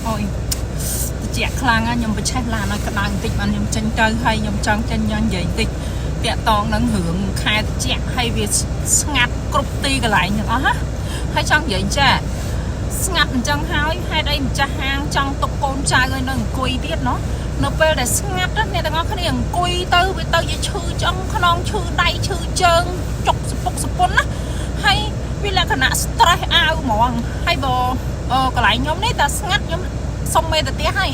អូយត្រជាក់ខ្លាំងណាស់ខ្ញុំបញ្ឆេះឡានឲ្យក្តៅបន្តិចបានខ្ញុំចេញទៅហើយខ្ញុំចង់ចេញញ៉ាំនិយាយបន្តិចតាក់តងនឹងរឿងខែត្រជាក់ហើយវាស្ងាត់គ្រប់ទីកន្លែងទាំងអស់ណាហើយចង់និយាយចាស្ងាត់អញ្ចឹងហើយហេតុអីម្ចាស់ហាងចង់ទុកកូនចៅឲ្យនៅអង្គុយទៀតណោះនៅពេលដែលស្ងាត់ណាអ្នកទាំងអស់គ្នាអង្គុយទៅវាទៅជាឈឺឆ្អឹងខ្នងឈឺដៃឈឺជើងចុកសពុកសពុនណាហើយវាលក្ខណៈ stress អាវហ្មងហើយបើកន្លែងខ្ញុំនេះតែស្ងាត់ខ្ញុំសុំមេទៅផ្ទះហើយ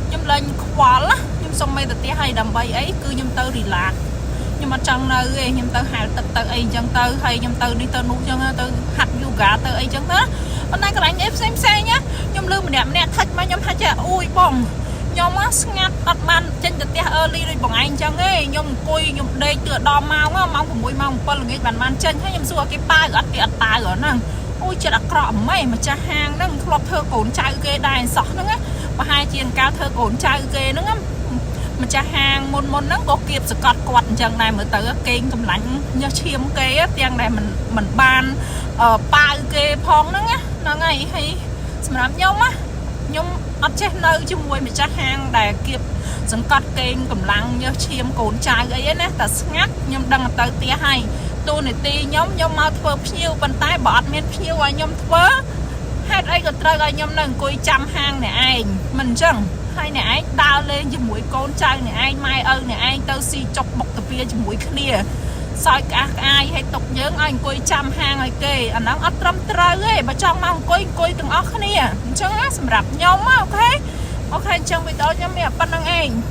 ខ្ញុំលែងខ្វល់ណាខ្ញុំសុំមេទៅផ្ទះហើយដើម្បីអីគឺខ្ញុំទៅ relax ខ្ញុំអត់ចង់នៅទេខ្ញុំទៅហែលទឹកទៅអីអញ្ចឹងទៅហើយខ្ញុំទៅនេះទៅនោះអញ្ចឹងទៅហាត់យូហ្គាទៅអីអញ្ចឹងទៅប៉ុន្តែកន្លែងអីផ្សេងផ្សេងណាខ្ញុំលឺម្នាក់ម្នាក់ថិចមកខ្ញុំថាចេះអូយបងខ្ញុំស្ងាត់អត់បានចេញទៅផ្ទះ early ដូចបងឯងអញ្ចឹងទេខ្ញុំអង្គុយខ្ញុំដេកទើដល់ម៉ោងម៉ោង6ម៉ោង7ល្ងាចបានបានចេញហើយខ្ញុំសួរគេប៉ាវអត់គេអត់ប៉ាវហ្នឹងអូយចិត្តអាក្រក់ម៉េចម្ចាស់ហាងហ្នឹងធ្លាប់ធ្វើកូនចៅគេដែរសោះហ្នឹងប្រហែលជាកាលធ្វើកូនចៅគេហ្នឹងម្ចាស់ហាងមុនមុនហ្នឹងក៏គៀបសកត់គាត់អញ្ចឹងដែរមើលទៅកេងកម្លាញ់ញើសឈាមគេទាំងដែលមិនមិនបានប៉ាវគេផងហ្នឹងហ្នឹងហើយហើយសម្រាប់ខ្ញុំណាខ្ញុំអត់ចេះនៅជាមួយម្ចាស់ហាងដែលគៀបសង្កត់កេងកម្លាំងញើសឈាមកូនចៅអីណាតែស្ងាត់ខ្ញុំដឹងទៅផ្ទះហើយតួនាទីខ្ញុំខ្ញុំមកធ្វើភ្ញៀវប៉ុន្តែបើអត់មានភ្ញៀវឲ្យខ្ញុំធ្វើហេតុអីក៏ត្រូវឲ្យខ្ញុំនៅអង្គុយចាំហាងអ្នកឯងមិនអញ្ចឹងហើយអ្នកឯងដើរលេងជាមួយកូនចៅអ្នកឯងម៉ែឪអ្នកឯងទៅស៊ីចុកបុកតាពីជាមួយគ្នាសោយក្អាស់ក្អាយឲ្យទុកយើងឲ្យអង្គុយចាំហាងឲ្យគេអាហ្នឹងអត់ត្រឹមត្រូវទេបើចង់មកអង្គុយអង្គុយទាំងអស់គ្នាអញ្ចឹងណាសម្រាប់ខ្ញុំ okay okay អញ្ចឹងវីដេអូខ្ញុំមានប៉ុណ្្នឹងឯង។